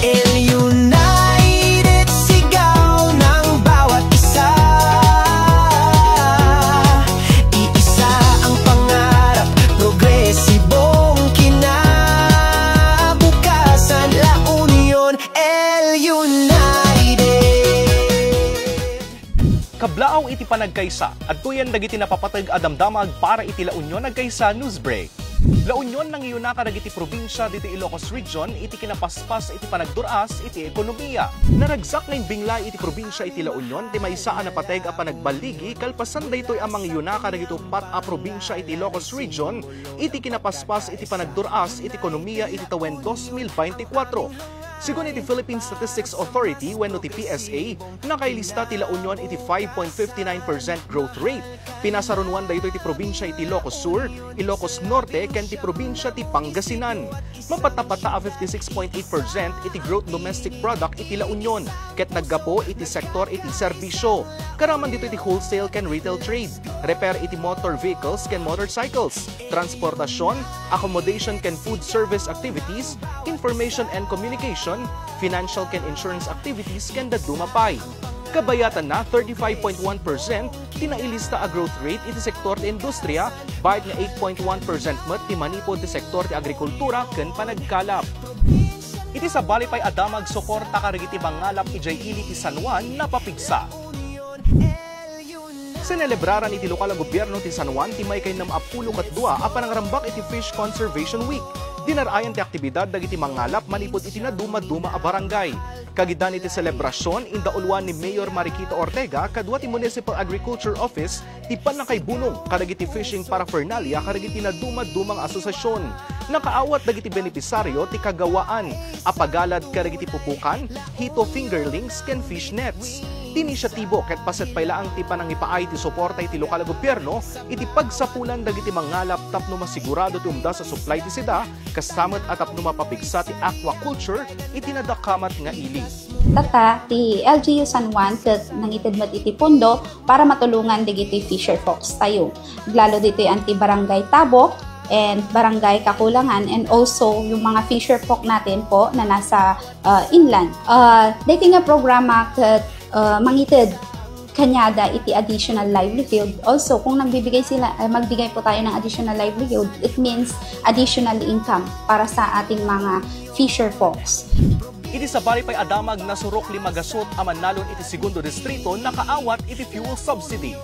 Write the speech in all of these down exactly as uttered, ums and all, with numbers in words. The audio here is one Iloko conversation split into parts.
El United, sigaw ng bawat isa. Iisa ang pangarap, progresibong kinabukasan. La Union, El United. Kablaaw iti panagkaysa, adtoyen dagiti napapateg a damdamag para iti La Union Agkaysa News Break. La Union, nangiyuna kadagiti probinsia ditoy Ilocos Region iti kinapaspas iti panagdur-as iti ekonomia. Naragsak nga imbinglay iti probinsia iti La Union ti maysa a napateg a panagballigi kalpasan daytoy a mangiyuna kadagiti uppat a probinsia iti Ilocos Region iti kinapaspas iti panagdur-as iti ekonomia iti tawen dos mil baintikwatro. Segun iti Philippine Statistics Authority wenno ti P S A, nakailista ti La Union iti five point fifty nine percent growth rate. Pinasarunoan daytoy ti probinsia iti Ilocos Sur, Ilocos Norte, ken ti probinsia ti Pangasinan. Mapatapata a fifty-six point eight percent iti growth domestic product iti La Union, ket naggapu iti sektor iti serbisyo. Karaman ditoy ti wholesale ken retail trade, repair iti motor vehicles ken motorcycles, transportasyon, accommodation ken food service activities, information and communication, financial ken insurance activities, ken dadduma pay. Kabayatanna, thirty-five point one percent ti nailista a growth rate iti sektor ti industriya, bayat nga eight point one percent met ti manipud ti sektor ti agrikultura ken panagkalap. Iti sabali pay a damag, suporta kadagiti mangngalap idiay ili ti San Juan napapigsa. Sinelebraran iti lokal a gobierno ti San Juan ti maikaynem a pulo ket dua a panangrambak iti Fish Conservation Week. Dinar-ayan ti aktibidad dagiti mangngalap manipud iti nadumaduma a barangay. Kagiddan iti selebrasion, indauluan ni Mayor Mariquita Ortega kadua ti Municipal Agriculture Office ti pannakaibunong kadagiti fishing paraphernalia kadagiti nadumaduma nga asosiasion. Nakaawat dagiti benepisario ti kagawaan a pagalad kadagiti pupukan, hito, fingerlings, ken fish nets. Ti inisyatibo ket paset pay laeng ti panangipaay ti suporta iti lokal a gobierno iti pagsapulan dagiti mangngalap tapno masigurado ti umdas a supply ti sida, kasta met a tapno mapapigsa ti aquaculture iti nadakamat nga ili. Tatta, ti L G U San Juan ket nangited met iti pondo para matulongan dagiti fisher folks tayo. Lalo ditoy anti Barangay Tabok and Barangay Kakulangan, and also yung mga fisher folk natin po na nasa, ah, inland. Ah, daytoy nga programa ket, ah, mangited kaniada iti additional livelihood. Also, kung nagbibigay sila, eh, magbigay po tayo ng additional livelihood, it means additional income para sa ating mga fisher folks. Iti sabali pay a damag, nasurok lima gasut a mannalon iti Segundo Distrito nakaawat iti fuel subsidy.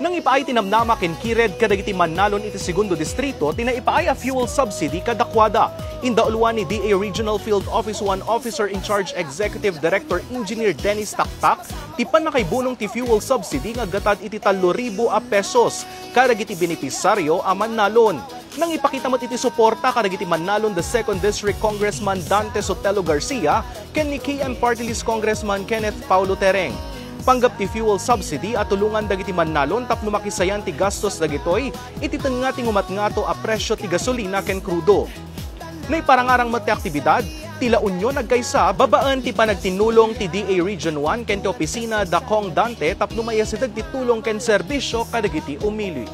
Nangipaay ti namnama ken kired kadagiti mannalon iti Segundo Distrito ti naipaay a fuel subsidy kadakuada. Indauluan ni D A Regional Field Office one Officer in Charge Executive Director Engineer Dennis Taktak ti pannakaibunong ti fuel subsidy nga aggatad iti tallo ribu a pesos kadagiti benepisario a mannalon. Nangipakita met iti suporta kadagiti mannalon da Second District Congressman Dante Sotelo Garcia ken ni K M Party List Congressman Kenneth Paulo Tereng. Panggep ti fuel subsidy a tulongan dagiti mannalon tapno makisayan ti gastos dagitoy iti tengnga ti ngumatngato a presyo ti gasolina ken krudo. Naiparangarang met ti aktibidad ti La Union Agkaysa babaen ti panagtinnulong ti D A Region one ken ti opisina da Cong Dante tapno maiyasideg ti tulong ken serbisyo kadagiti umili.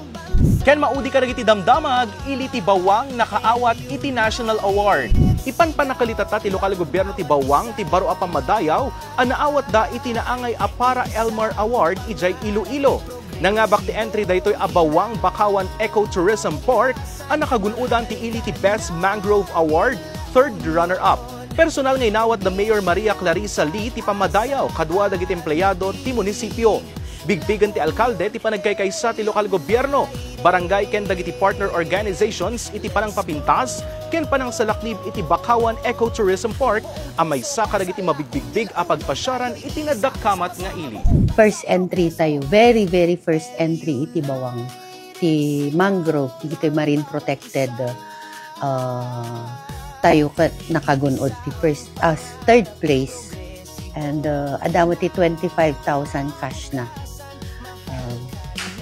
Ken maudi kadagiti damdamag, ili ti Bawang nakaawat iti National Award. Ipanpannakalitata ti lokal a gobierno ti Bawang ti baro a pammadayaw a naawatda iti naangay a Para Elmar Award idiay Iloilo. Nangabak ti entry daytoy a Bawang Bakawan Ecotourism Park a nakagun-odan ti ili ti Best Mangrove Award, third runner-up. Personal nga inawat da Mayor Maria Clarissa Lee ti pammadayaw kadua dagiti empleyado ti munisipio. Bigbigen ti alkalde ti panagkaykaysa ti lokal gobierno, barangay ken dagiti partner organizations iti panangpapintas ken panangsalaknib iti Bakawan Ecotourism Park a maysa kadagiti mabigbigbig a pagpasiaran iti nadakamat nga ili. First entry tayo, very, very first entry iti Bawang, ti mangrove, dagitoy marine protected, ah, tayo ket nakagun-od ti first, ah, third place. And, ah, adda met ti twenty-five thousand cash na. Ah,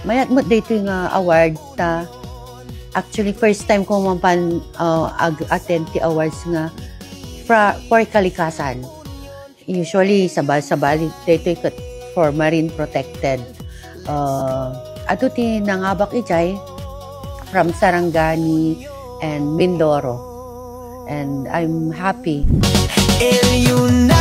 mayat met daytoy nga award ta. Actually, first time ko mapan, ah, ag-attend ti awards nga fra-, for kalikasan. Usually, sabal-sabali daytoy ket for marine protected. Ah, adu ti nangabak idiay from Sarangani and Mindoro. And I'm happy. L U N